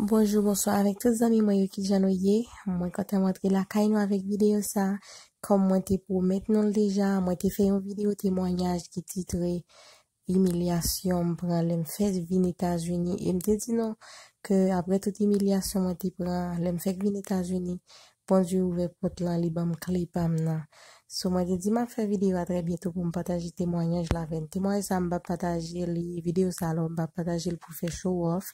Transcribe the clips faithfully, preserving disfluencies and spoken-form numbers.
Bonjou, bonswa avèk tout zanmi mwen yo, kijan nou ye? Mwen kontan m antre lakay nou avèk videyo sa. Kòm mwen te pwomèt nou l deja, mwen te fè yon videyo temwayaj ki titre Imilyasyon m pran lè m fèk vin Etazini. E m te di nou ke apre tout imilyasyon mwen te pran lè m fèk vin Etazini, Bondye ouvè pòt lan, li ban m kle pa m nan. So, mwen te di m ap fè videyo a trè byento pou m pataje temwayaj la avè n. Temwayaj sa, m p ap pataje li, videyo sa, alò, m p ap pataje l pou fè show off,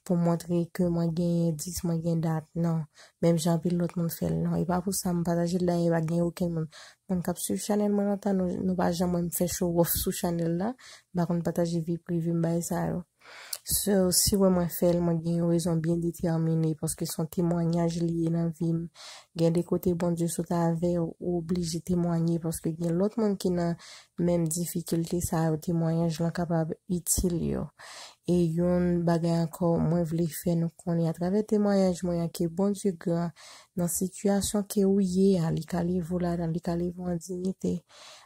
pou montre ke mwen genyen dis, mwen gen dat, non. Menm jan anpil lòt moun fè l, non. E pa pou sa m pataje l, dayè, pa gen okenn moun. Moun k ap swiv chanèl mwen lontan, nou, nou pa janm wè m fè show off sou chanèl la. M pa konn pataje vi prive m, bagay sa yo. So, si w wè mwen fè l, mwen gen yon rezon byen detèmine, paske se yon temwayaj li ye nan vi m. Gen de kote Bondye sot avè w, ou oblije temwaye, paske gen lòt moun ki nan menm difikilte sa yo, temwayaj lan kapab itil yo. E yon bagay ankò, mwen vle fè nou konnen atravè temwayaj mwen an ke Bondye gran nan sitiyasyon ke ou ye a, li ka leve w ladan, li ka leve w an diyite.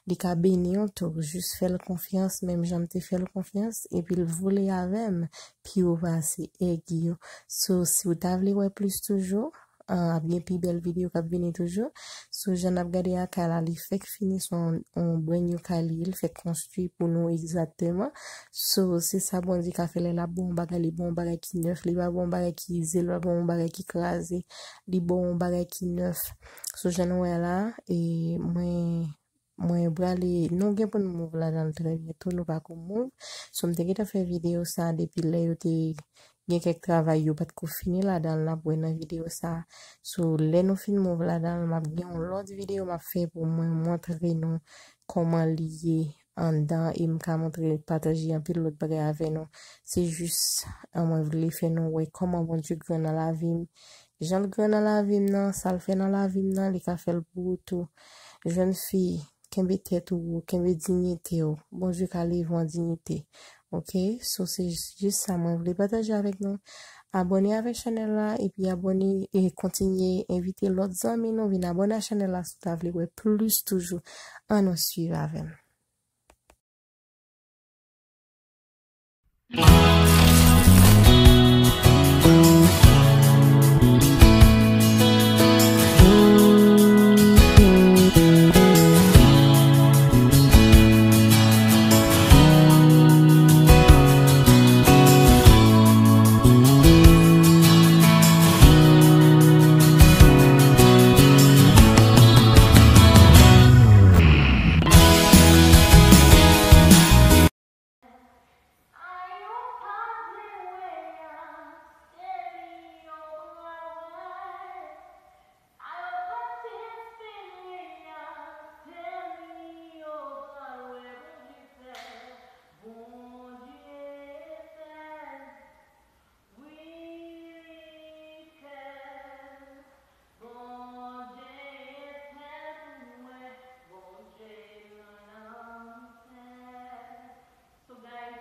Li ka beni w tou, jis fè l konfyans, menm jan m te fè l konfyans, epi l vole avè m pi wo pase èg yo. So, si w ta vle wè plis toujou, ah, ap gen pi bèl videyo k ap vini toujou. So, jan n ap gade a kay la, li fèk fini, se yon, yon brand new kay li ye, li fèk konstwi pou nou egzakteman. So, se sa Bondye ka fè lè l ap ba w yon bagay, li ba w yon bagay ki nèf, li pa ba w yon bagay ki ize, li pa ba w yon bagay ki kraze, li ba w yon bagay ki nèf. So, jan nou wè la, e mwen, mwen prale, nou gen pou n move ladan l trè byento, nou pa ko move. So, m te gentan fè videyo sa depi lè yo te gen kèk travay yo pa t ko fini ladan l, n ap wè nan videyo sa. So, lè nou fin move ladan l, m ap gen yon lòt videyo m ap fè pou mwen montre nou kòman li ye anndan e m ka montre, pataje anpil lòt bagay avè nou. Se jis, ah, mwen vle fè nou wè kòman Bondye gran nan lavi m. Jan l gran nan lavi m nan, sa l fè nan lavi m nan, li ka fè l pou ou tou. Jèn fi, kenbe tèt ou wo, kenbe diyite w. Bondye ka leve w an diyite. Oke? So, se jis sa mwen vle pataje avèk nou. Abòne avèk chanèl la, epi abòne e kontinye envite lòt zanmi nou vin abòne a chanèl la si w ta vle wè plis toujou. Ann nou swiv avè m. Wi, li fèl. Bondye fèl pou mwen, Bondye nan lanfè. So, guys,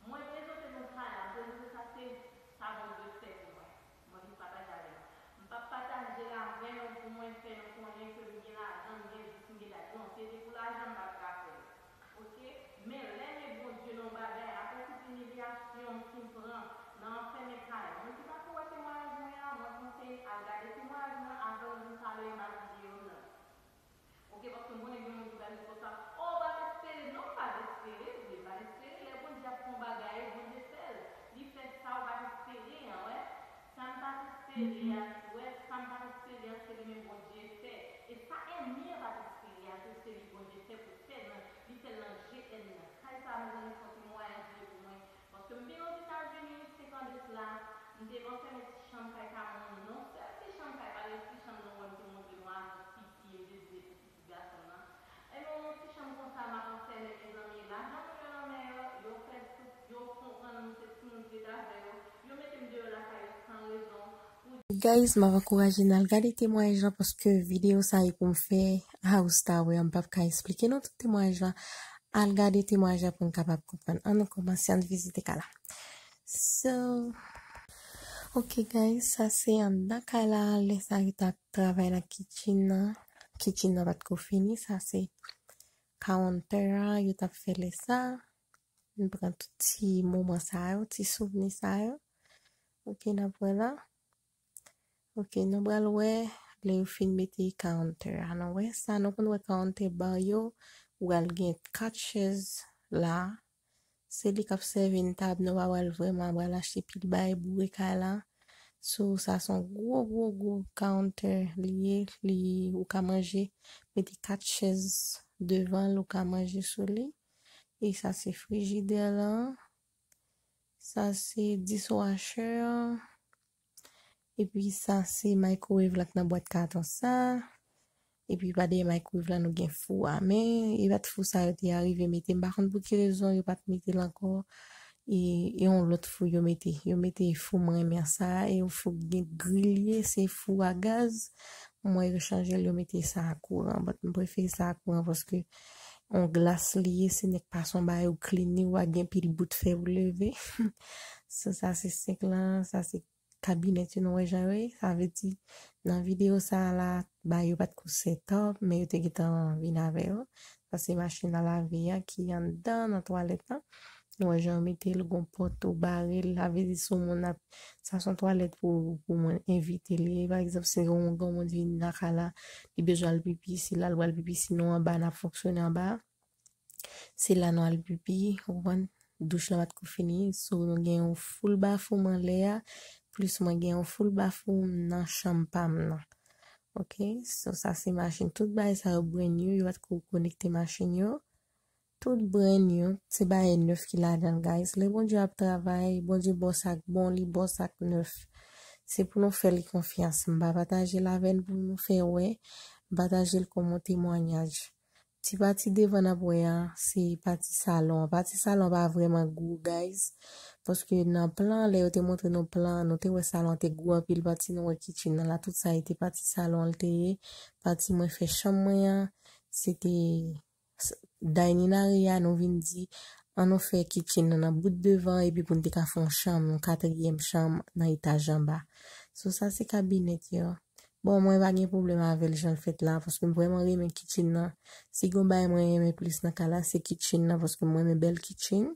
mwen prezante nou kay la, mwen prezante sa se sa Bondye fè pou mwen. Mwen vin pataje avè nou. M p ap pataje l avè nou pou mwen fè nou konnen ke m gen lajan, m gen dis, m gen dat. Non, si se te pou lajan, m pa t ka fè l. Oke? Men lè m ede Bondye nan yon bagay, apre tout imilyasyon ki m pran nan anfèmen kay, moun ki pako wè temwayaj mwen an, mwen konseye al gade temwayaj mwen avan nou vin pale anba videyo m nan. Oke, paske m konnen gen moun ki pral di konsa, o, w pa t espere. Non, m pa t espere vre, m pa t espere. Lè Bondye ap fè yon bagay, Bondye fè l. Li fè sa w pa t espere an, wè. Sa m pa t espere a, wè, sa m pa t espere a, se li menm Bondye fè. E sa ènmi an pa t espere a tou, se li Bondye fè pou l fè l nan, li fè l nan je ènmi an. Kay sa a, mezanmi, se yon temwayaj li ye pou mwen. Paske m vin Ozetazini senk an de sila, m te anfèmen ti chanm kay pa mwen, yon sèl ti chanm kay, pa gen ti chanm nou wè m te montre nou avan piti, m te di se pou piti gason m nan. Ebyen, yon ti chanm konsa, m ap anfèmen, mezanmi, lajan moun yo nan men yo, yo fè tout, yo konprann nou se timoun ki ret avè yo, yo mete m deyò lakay yo san rezon, pou Guys, m ap ankouraje n al gade temwayaj la paske videyo sa e pou m fè House Tower, m p ap ka esplike nou tout temwayaj la. Al gade temwayaj la pou n kapab konprann. Ann nou kòmanse, ann vizite kay la. So, ok guys, sa se anndan kay la, lè sa yo t ap travay nan kitchen nan. Kitchen nan pa t ko fini, sa se counter a, yo t ap fè lè sa. M pran tout ti moman sa yo, ti souvni sa yo. Ok, n ap wè la. Ok, nou pral wè lè yo fin mete counter a. Nou wè sa, nou konn wè counter bar yo, ou pral gen kat chèz la. Se li k ap sèvi n tab, nou pa pral vrèman pral achte pil bagay boure kay la. So, sa se yon gwo, gwo, gwo counter li ye. Li, ou ka manje, mete kat chèz devan l, ou ka manje sou li. E sa se frijidè lan. Sa se dishwasher an. Epi sa se microwave la k nan bwat katon sa. Epi pa dèyè microwave la nou gen fou a. Men e pa t fou sa yo te arive mete. M pa konn pou ki rezon yo pa t mete l ankò. E, e yon lòt fou yo mete. Yo mete fou m renmen an sa a. E yon fou ki gen gri li ye, se fou a gaz. Mwen yo chanje l, yo mete sa a kouran. But m prefere sa a kouran paske yon glas li ye, se nèk pa son bagay ou clean li, ou pa gen pil bout fè pou leve. So, sa se senk lan, sa se kabinèt yo nou wè jan yo ye. Sa vle di, nan videyo sa a la, bagay yo pa t ko set up, men yo te gentan vin avè yo. Sa se machin a lave a ki anndan nan twalèt lan. Nou wè jan yo mete l, gon pòt ou bare l, sa vle di si yon moun ap, sa se yon twalèt pou, pou moun envite li. Pa egzanp, si yon granmoun vin lakay la, li bezwen al pipi, se la l pral pipi, sinon anba n ap fonksyone anba. Se la nou al pipi, ou konprann? Douch lan pa t ko fini, so nou gen yon full bathroom anlè a, plis mwen gen yon full bathroom nan chanm pa m nan. Ok, so sa se machin. Tout bagay sa yo brand new, yo pa t ko konekte machin yo. Tout brand new, se bagay nèf ki ladan l, guys. Lè Bondye ap travay, Bondye ba w sa k bon, li ba w sa k nèf. Se pou nou fè li konfyans. M pa pataje l avè n pou nou fè wè. M pataje l kòm yon temwayaj. Ti pati devan n ap wè a, se pati salon an. Pati salon an pa vrèman gwo, guys. Paske nan plan, lè yo te montre nou plan an, nou te wè salon an te gwo anpil. Pati nou wè kitchen nan la, tout sa e te pati salon an l te ye. Pati mwen fè chanm mwen an, se te s-, dining area, nou vin di, an nou fè kitchen nan nan bout devan, epi pou n te ka fè yon chanm, yon katriyèm chanm nan etaj anba. So, sa se kabinèt yo. Bon, mwen pa gen pwoblèm avè l jan l fèt la, paske m vrèman renmen kitchen nan. Si gon bagay mwen renmen plis nan kay la, se kitchen nan, paske m renmen bèl kitchen.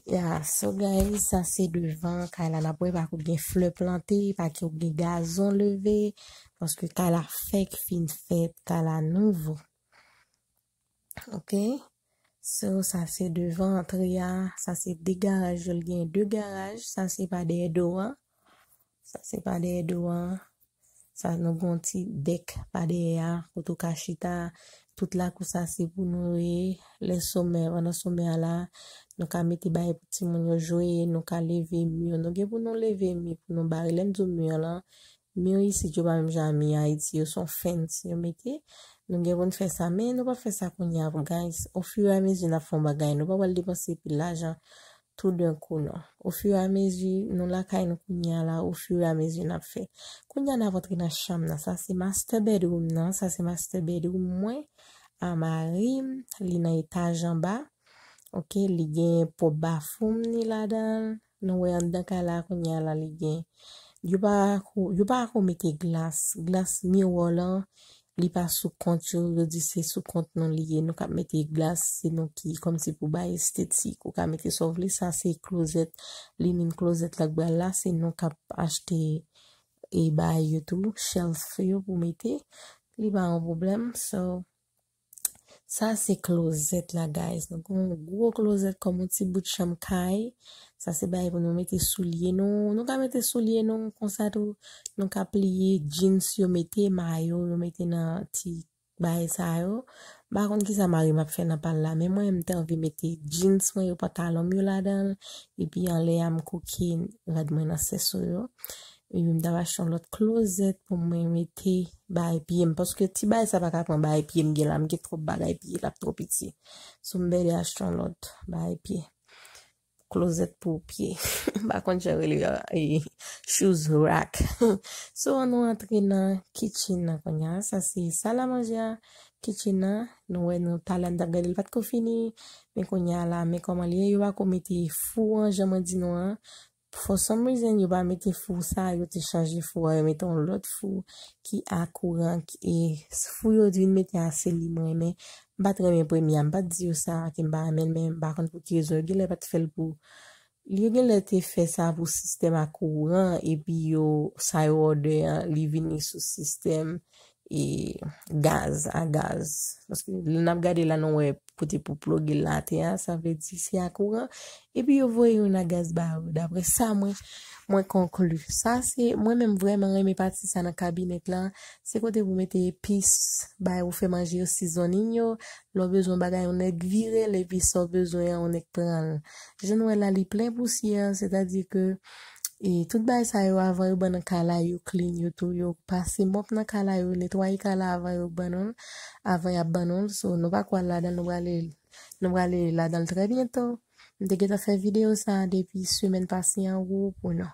Yeah, so guys, sa se devan kay la, n ap wè pa ko gen flè plante, pa ko gen gazon leve, paske kay la fèk fin fèt, kay la nouvo. Ok, so sa se devan antre a, sa se de garaj yo, l gen de garaj, sa se pa dèyè do an, sa se pa dèyè do an. Sa nou gon ti dèk pa dèyè a, kote w ka chita. Tout lakou sa se pou nou ye. Lè somè, pandan somè a la, nou ka mete bagay pou timoun yo jwe, nou ka leve mi. Nou gen pou nou leve mi pou nou bare. Lè m di w mi lan, mi isit yo pa menm jan a mi Ayiti, yo se yon fence yo mete. Nou gen pou n fè sa, men nou p ap fè sa kounye a, guys. Au fur et à mesure n ap fè yon bagay, nou pa pral depanse pil lajan tout d'un coup, non. Au fur et à mesure, nou lakay nou kounye a la, au fur et à mesure n ap fè. Kounye a n ap antre nan chanm nan. Sa se master bedroom nan, sa se master bedroom mwen, a mari m, li nan etaj anba. Ok, li gen pwòp bathroom ni ladan l. Nou wè anndan kay la kounye a la li gen. Yo pa ko, yo pa ko mete glas. Glas miwo lan, li pa sou kont yo, yo di se sou kont nou li ye. Nou k ap mete glas, se nou ki kòmsi pou bay estetik. Ou ka mete sa w vle, sa se klozèt, linen klozèt la k pral la, se nou k ap achte e bagay yo tou, shelf yo pou mete. Li pa yon pwoblèm, so, sa se klozèt la, guys. Nou gen yon gwo klozèt kòm yon ti bout chanm kay. Sa se bagay pou nou mete soulye nou. Nou ka mete soulye nou konsa tou. Nou ka pliye jeans yo mete, mayo yo mete nan ti bagay sa yo. M pa konn kisa mari m ap fè nan pa l la, men mwen, m te anvi mete jeans mwen yo, pantalon m yo ladan l, epi anlè a, m koke rad mwen nan sèso yo. Epi m t ap achte yon lòt klozèt pou mwen mete bagay pye m, paske ti bagay sa pa ka pran bagay pye m gen la, m gen twòp bagay pye, l ap twò piti. So, m bèlè achte yon lòt bagay pye. Klozèt pou pye. M pa konn jan yo rele, e, shoes rack. So, an nou antre nan kitchen nan kounye a. Sa se sal a manje a, kitchen nan. Nou wè nou talè n t ap gade l pa t ko fini. Men kounye a la, men kòman li ye. Yo pa ko mete fou an, jan mwen di nou an. For some reason, yo pa mete fou sa, yo te chanje fou a, yo mete yon lòt fou ki a kouran, ki, e, fou yo vin mete a se li mwen renmen. M pa t renmen premye a, m pa t di yo sa, ke m pa renmen l, men m pa konn pou ki rezon, yo genlè pa t fè l pou Yo genlè te fè sa pou sistèm a kouran, epi yo, sa yo òdè an, li vini sou sistèm e gaz, a gaz. Paske lè n ap gade la, nou wè kote pou ploge l atè a, sa vle di se a kouran. Epi yo voye youn a gaz ba yo. Daprè sa mwen, mwen konkli. Sa se, mwen menm vrèman renmen pati sa nan kabinèt la. Se kote pou mete epis, bay ou fè manje yo, seasoning yo. Lè w bezwen bagay, yon nèg vire l, epi sa w bezwen an, yon nèg pran l. Jan nou wè la, li plen pousyè, sètadi ke e tout bagay sa yo, avan yo ban nan kay la, yo clean yo tou, yo pase mòp nan kay la, yo netwaye kay la avan yo ban nou l, avan y ap ban nou l. So, nou pa ko al ladan l, nou prale, nou prale ladan l trè byento. M te gentan fè videyo sa a depi semèn pase an gwo pou nou.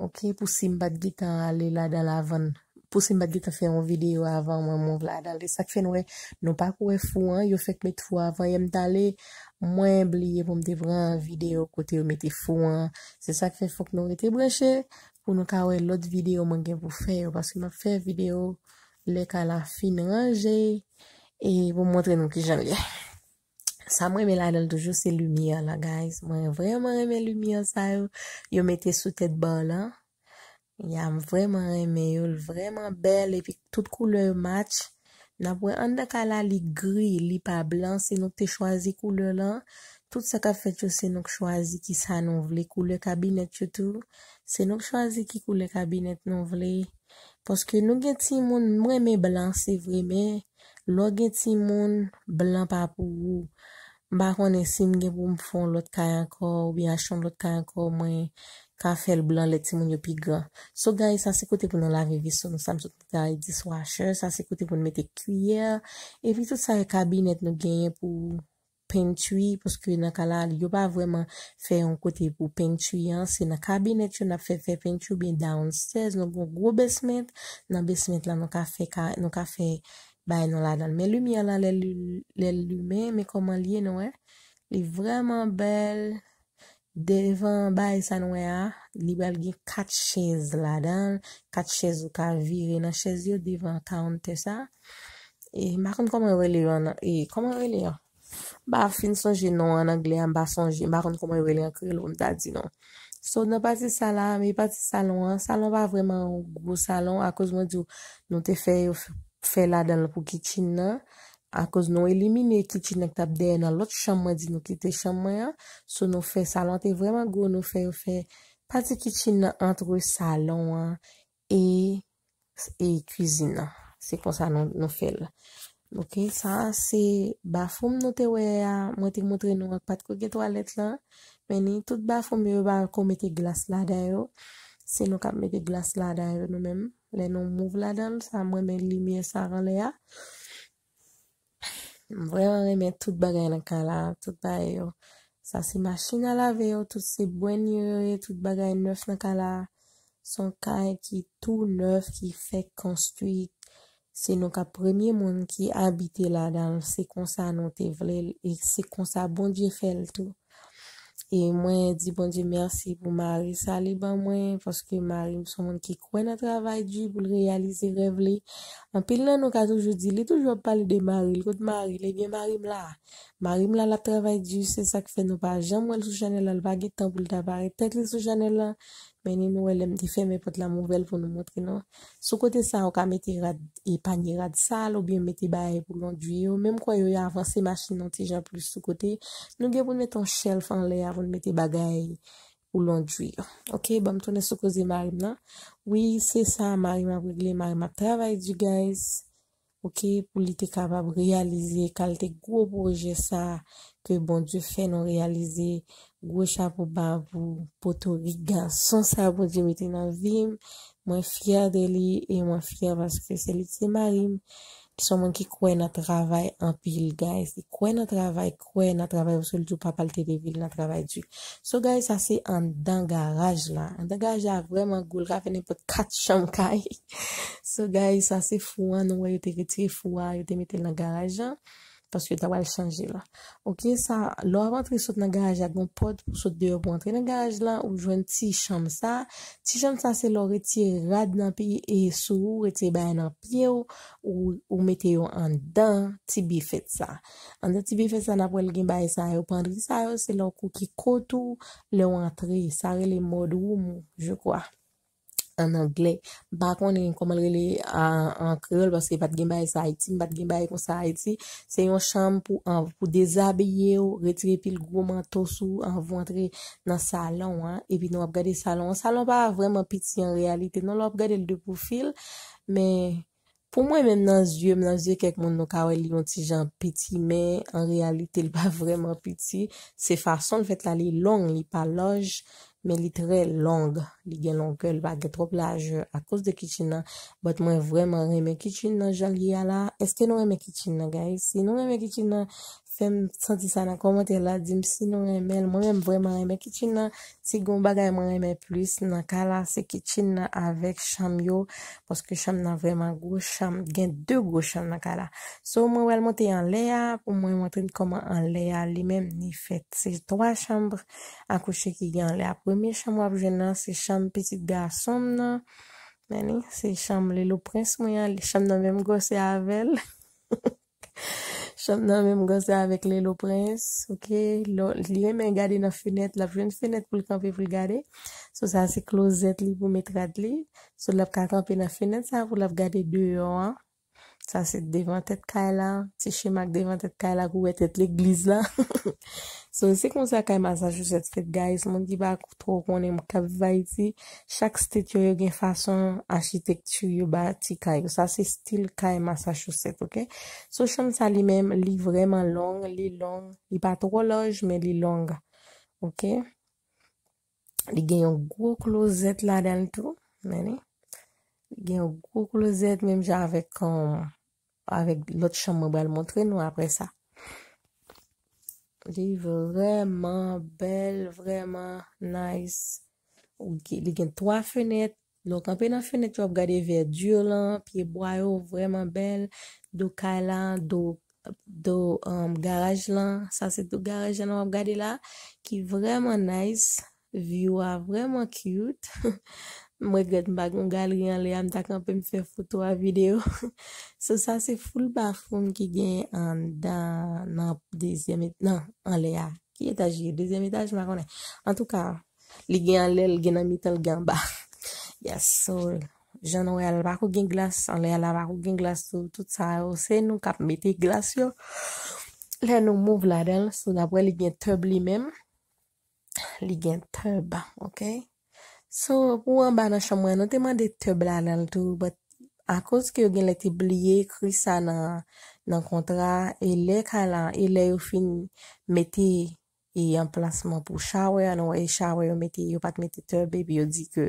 Oke, pou si m pa t gentan ale ladan l avan, pou si m pa t gentan fè yon videyo avan mwen move ladan l. E sa k fè n wè nou pa ko wè fou an, yo fèk met fou avan yè m t ale, mwen bliye pou m te pran videyo kote yo mete fou an. Se sa k fè fòk nou rete branche pou nou ka wè lòt videyo mwen gen pou fè yo, paske m ap fè videyo lè kay la fin ranje e pou m montre nou kijan l ye. Sa mwen renmen ladan l toujou, se limyè la, guys. Mwen vrèman renmen limyè sa yo, yo mete sou tèt ba w lan. Ya, m vrèman renmen yo, l vrèman bèl, epi tout koulè yo match. N ap wè anndan kay la, li gri, li pa blan, se nou k te chwazi koulè lan. Tout sa k ap fèt yo, se nou k chwazi ki sa nou vle. Koulè kabinèt yo tou, se nou k chwazi ki koulè kabinèt nou vle. Paske nou gen timoun, m renmen blan, se vre, men lè w gen timoun, blan pa pou ou. M pa konnen si m gen pou m fè yon lòt kay ankò, oubyen achte yon lòt kay ankò, mwen ka fè l blan lè timoun yo pi gran. So, guys, sa se kote pou nou lave veso nou, sa m sot mete a dishwasher, sa se kote pou n mete kiyè, epi tout sa yo kabinèt nou genyen pou pantry, paske nan kay la, yo pa vrèman fè yon kote pou pantry an, se nan kabinèt yo n ap fè, fè pantry oubyen downstairs, nou gen yon gwo basement, nan basement la, nou ka fè ka, nou ka fè bagay nou ladan l. Men limyè lan, lè li, lè l limen, men kòman l ye, nou wè? Li vrèman bèl. Devan bagay sa nou wè a, li pral gen kat chèz ladan l, kat chèz ou ka vire nan chèz yo devan counter sa. E m pa konn kòman yo rele yo an, e kòman yo rele yo? M pa fin sonje non an anglè a, m pa sonje, m pa konn kòman yo rele an kreyòl pou m ta di non. So, nan pati sa la, men pati salon an, salon pa vrèman yon gwo salon, akoz mwen di w, nou te fè yo f-, fè ladan l pou kitchen nan, akoz nou elimine kitchen nan k t ap dèyè nan lòt chanm mwen di nou kite chanm mwen an. So, nou fè salon an te vrèman gwo, nou fè yo fè pati kitchen nan antre salon an e, e kwizin nan. Se konsa nou, nou fè l. Oke, sa a se bafroom nou te wè a, mwen te montre nou an, pa t ko gen twalèt lan. Men ni tout bafroom yo, yo pa ko mete glas ladan yo. Se nou k ap mete glas ladan yo nou menm. Lè nou move ladan l, sa mwen men limyè sa anlè a. M vrèman renmen tout bagay nan kay la, tout bagay yo. Sa se machin a lave yo, tout se brand new yo ye, tout bagay nèf nan kay la. Se yon kay ki tou nèf, ki fèk konstwi. Se nou k ap premye moun ki abite ladan l. Se konsa nou te vle l, e se konsa Bondye fè l tou. E mwen di Bondye mèsi pou mari sa li ban mwen, paske mari m se yon moun ki kwè nan travay di pou l reyalize rèv li. Anpil nan nou ka toujou di, li toujou ap pale de mari l, kot mari l? Ebyen, mari m la. Mari m la, l ap travay di, se sa k fè nou pa janm wè l sou chanèl la, l pa gen tan pou l ta parèt tèt li sou chanèl la. Men ni nou wè lè m te fèmen pòt la, m ouvè l pou nou montre nou. Sou kote sa, ou ka mete rad, e panye rad sal, oubyen mete bagay pou londri yo. Menm kwè yo, yo avanse machin nan ti jan plis sou kote. Nou gen pou n mete yon shelf anlè a pou n mete bagay pou londri yo. Oke, ban m tounen sou koze mari m nan. Wi, se sa, mari m ap regle, mari m ap travay di, guys. Oke, pou li te kapab reyalize kalite gwo pwojè sa ke Bondye fè nou reyalize. Gwo chapo ba pou potorik gason sa Bondye mete nan vi m. Mwen fyè de li e mwen fyè paske se li ki se mari m. Li se yon moun ki kwè nan travay anpil, guys. Li kwè nan travay, kwè nan travay, paske li di papa l te leve l nan travay di. So, guys, sa se anndan garaj la. Anndan garaj la vrèman gwo, l ka fè nenpòt kat chanm kay. So, guys, sa se fou an, nou wè yo te retire fou a, yo te mete l nan garaj lan. paske yo ta pral chanje l. Oke, sa, lè w ap antre sot nan garaj la, gen yon pòt pou sot deyò pou antre nan garaj la, ou jwenn ti chanm sa. Ti chanm sa, se lè w retire rad nan pye, e sou ou, retire bagay nan pye w, ou, ou mete yo anndan ti bifèt sa. Anndan ti bifèt sa, n ap wè l gen bagay sa yo, pandri sa yo, se lè w kouke kot ou, lè w antre. Sa rele mode room ou, je crois, an anglè. M pa konnen kòman l rele a, an kreyòl, paske pa t gen bagay sa Ayiti, m pa t gen bagay konsa Ayiti. Se yon chanm pou, an, pou dezabiye w, retire pil gwo manto sou ou anvan w antre nan salon an. Epi nou ap gade salon an. Salon pa vrèman piti an reyalite. Non, lè w ap gade l de pwofil, men pou mwen menm nan zye m, nan zye kèk moun, nou ka wè li yon ti jan piti, men an reyalite, li pa vrèman piti. Se fason l fèt la, li long, li pa laj, men li trè long. Li gen longè, li pa gen twòp lajè akoz de kitchen nan. But mwen vrèman renmen kitchen nan jan l ye a la. Èske nou renmen kitchen nan, guys? Si nou renmen kitchen nan, fè m santi sa nan kòmantè la, di m si nou renmen l. Mwen menm vrèman renmen kitchen nan. Si gen yon bagay mwen renmen plis nan kay la, se kitchen nan avèk chanm yo, paske chanm nan vrèman gwo, chanm, gen de gwo chanm nan kay la. So, mwen pral monte anlè a, pou mwen montre n kòman anlè a li menm li fèt. Se twa chanm a kouche ki gen anlè a. Premye chanm w ap jwenn nan, se chanm pitit gason m nan. Men li, se chanm Lelo Prens mwen an, li chanm nan menm gwosè avè l. Chanm nan menm gwosè avèk Lelo Prens, oke? Lò, li renmen gade nan fenèt, l ap jwenn fenèt pou l kanpe pou l gade. So, sa se klozèt li pou met rad li. So, l ap ka kanpe nan fenèt sa pou l ap gade deyò an. Sa se devan tèt kay la, ti chema k devan tèt kay la, kou wè tèt legliz la. So, se konsa kay Massachusetts fèt, guys. Moun ki pa twò konnen, k ap viv Ayiti, chak state yo, yo gen fason achitekti yo bati kay yo. Sa se stil kay Massachusetts, oke? So, chanm sa li menm, li vrèman long, li long. Li pa twò laj, men li long, oke? Li gen yon gwo klozèt ladan l tou, men li. Li gen yon gwo klozèt, menm jan avèk, um, avèk lòt chanm mwen pral montre nou apre sa. Li vrèman bèl, vrèman nice. Ou gen, li gen twa fenèt. Lè w kanpe nan fenèt yo, w ap gade vèdi lan, pye bwa yo vrèman bèl. Do kay la, do, do, um, garaj lan. Sa se do garaj lan w ap gade la, ki vrèman nice. View a vrèman cute. M regrèt m pa gen yon galeri anlè a, m ta kanpe m fè foto a videyo. So, sa se full bathroom ki gen anndan nan dezyèm et-, nan anlè a. Ki etaj li ye? Dezyèm etaj, m pa konnen. Antouka, li gen anlè, li gen nan mitan, li gen anba. Yes, so, jan nou wè a la, pako gen glas, anlè a la, pako gen glas tou, tout sa yo, se nou k ap mete glas yo. Lè nou move ladan l, so, n ap wè li gen tub li menm. Li gen tub, oke? So, pou anba nan chanm mwen, nou te mande tub ladan l tou, but akoz ke yo genlè te bliye ekri sa nan, nan kontra, e lè kay la, e lè yo fin mete e anplasman pou shower, nou wè e shower yo mete, yo pa t mete tub, epi yo di ke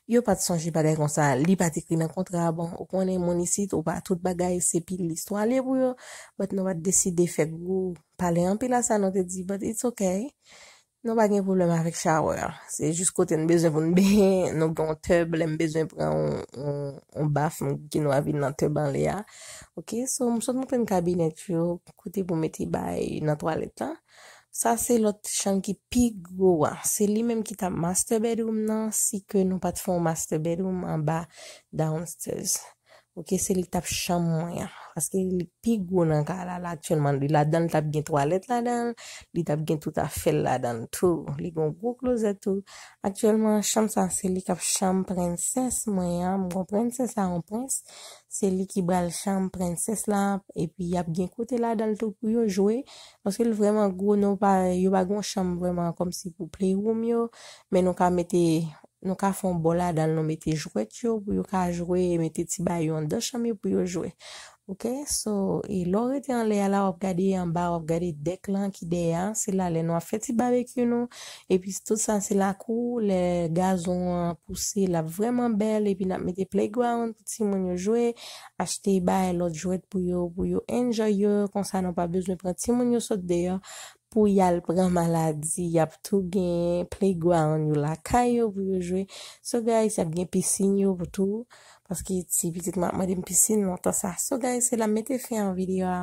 yo pa t sonje bagay konsa, li pa t ekri nan kontra. Bon, ou konnen moun isit, ou pa tout bagay, se pil istwa li ye pou yo, but nou pa t deside fè gwo pale anpil a sa, nou te di, but it's okay. Nou pa gen pwoblèm avèk shower. Se jis kote n bezwen pou n benyen, nou gen yon tub, lè m bezwen pran yon, yon, yon baf, m gen dwa vin nan tub anlè a. Oke, so, m sot montre n kabinèt yo, kote pou mete bagay nan twalèt la. Sa se lòt chanm ki pi gwo a. Se li menm ki t ap master bedroom nan, si ke nou pa t fè yon master bedroom anba downstairs. Oke, se li k t ap chanm mwen an. Paske li pi gwo nan kay la, la aktyèlman. Li ladan l t ap gen twalèt ladan l, li t ap gen tout afè l ladan l tou. Li gen yon gwo klozèt tou. Aktyèlman, chanm sa, se li k ap chanm prensès mwen an. M gen yon prensès a yon prens. Se li ki pral chanm prensès la. Epi, y ap gen kote ladan l tou pou yo jwe. Paske l vrèman gwo, nou pa, yo pa gen yon chanm vrèman kòmsi pou playroom yo. Men nou ka mete nou ka fè yon bò ladan l, nou mete jwèt yo pou yo ka jwe, mete ti bagay yo anndan chanm yo pou yo jwe. Oke, so, e lè w rete anlè a la, w ap gade anba, w ap gade dèk lan ki dèyè a, se la lè nou ap fè ti babekyou nou, epi tout sa se lakou, lè gazon an pouse, l ap vrèman bèl, epi n ap mete playground pou timoun yo jwe, achte bay lòt jwèt pou yo, pou yo enjoy yo, konsa nou pa bezwen pran timoun yo sot deyò, pou y al pran maladi, y ap tou gen playground yo lakay yo pou yo jwe. So guys, y ap gen pisin yo pou tou, paske ti pitit mwen ap mande m pisin lontan sa. So guys, se la m mete fen an videyo a.